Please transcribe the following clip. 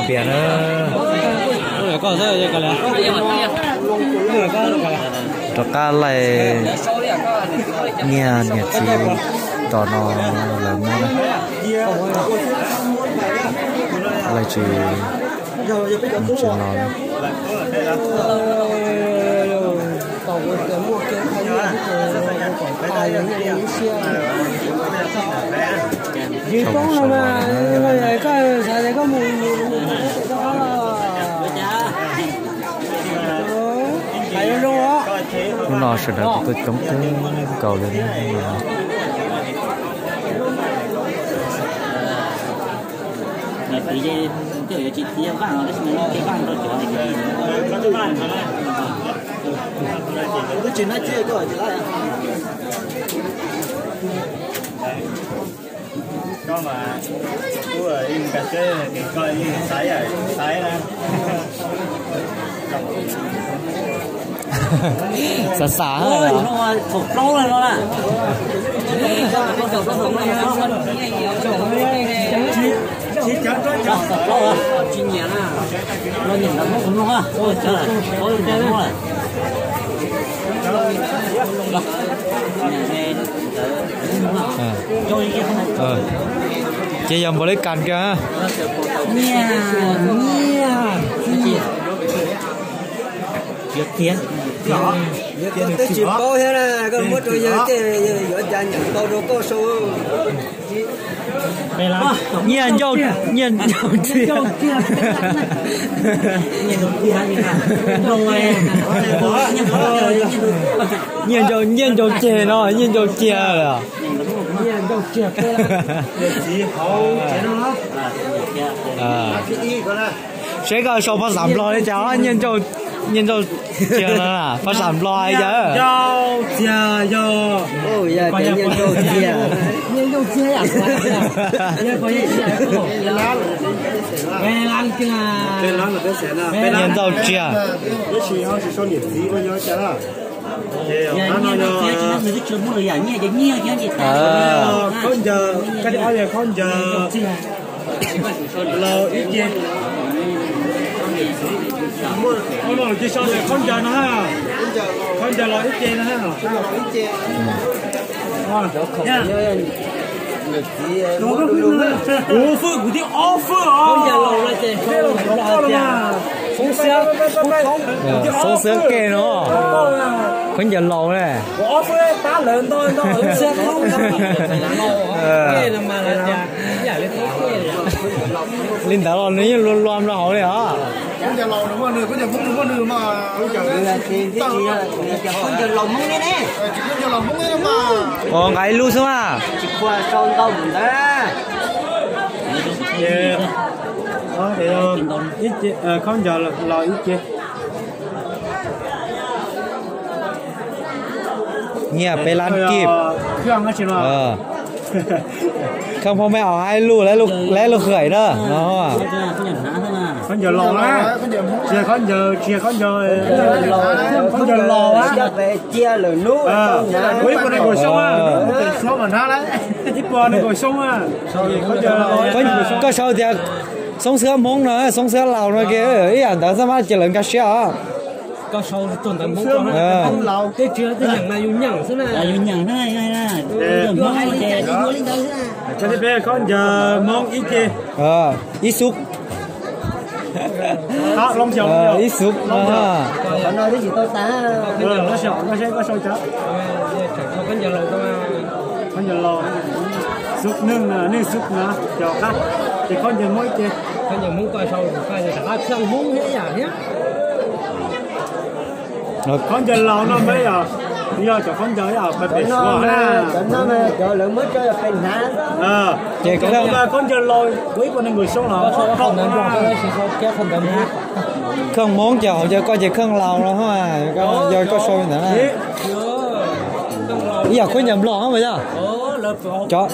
Pias na. Rov qab laij nyiaj niam txiv tom no lawv muab na. Laij tsis, tsis los. Hnub no sawv daws kuj tuaj coob kawg nkaus li. Koj mas, ua ib kas seb koj ib xaiv, xaiv na. Xav xav no, thaum plaub no na. Tsis nyiam na, los nyiam ntawv Hmoob kuv mloog na, ua cas los ua cas Hmoob lawm. Ces yog npaum li kas kiag. Nyiaj, nyiaj, nyiaj. Twb tsis paub thiab na, koj muab rau yawg ces yawg yuav cas nyeem tau rau koj sau. Nyiaj ncauj, nyiaj ncauj txiag. Nyiaj ncauj, nyiaj ncauj ceg no, nyiaj ncauj ceg lawm. Seb koj sau phaj xav Nplog li cas, nyiaj ncauj, nyiaj ncauj ceg no, phaj xav Nplog li cas. Nyiaj ncauj txiag. Khaub ncaws, koj cov ob yog khaub ncaws laus ib ce. Khaub ncaws no, khaub ncaws laus ib ce no. Kuv fwj, kuv twb ob fwj os. Xoob xiab ke no, khaub ncaws laus ne. Li ntawd los nws yeej luag luag rau hauv li os. Ua nqa ib lub xwb mas. Nyiaj peb lab kib. Koj phooj ywg hais lus, lub hwm na. Khaub ncaws laus na, tsis yog khaub ncaws, tsis yog khaub ncaws, khaub ncaws laus na. Ib puas nees nkaum xyoo, ib puas nees nkaum xyoo. Koj sau tias xoob xiab Hmoob no, xoob xiab laus no ces ib yam ntawd xwb mas ces lawv nkag siab os. Khaub ncaws Hmoob ib ce. Ib xub. Ib xub. Khaub ncaws laus, xub neeg, neeg xub na, cov qab, ces khaub ncaws Hmoob ib ce. Khaub ncaws laus no peb yog, yog cov khaub ncaws ib yam pem Suav na. Ces khaub ncaws laus, kuv ib puas nees nkaum xyoo los. Kheej Hmoob ces hauv ces koj ces kheej laus no, yog koj sau li ntawd na. Ib yam khaub ncaws Nplog mas yog. Cov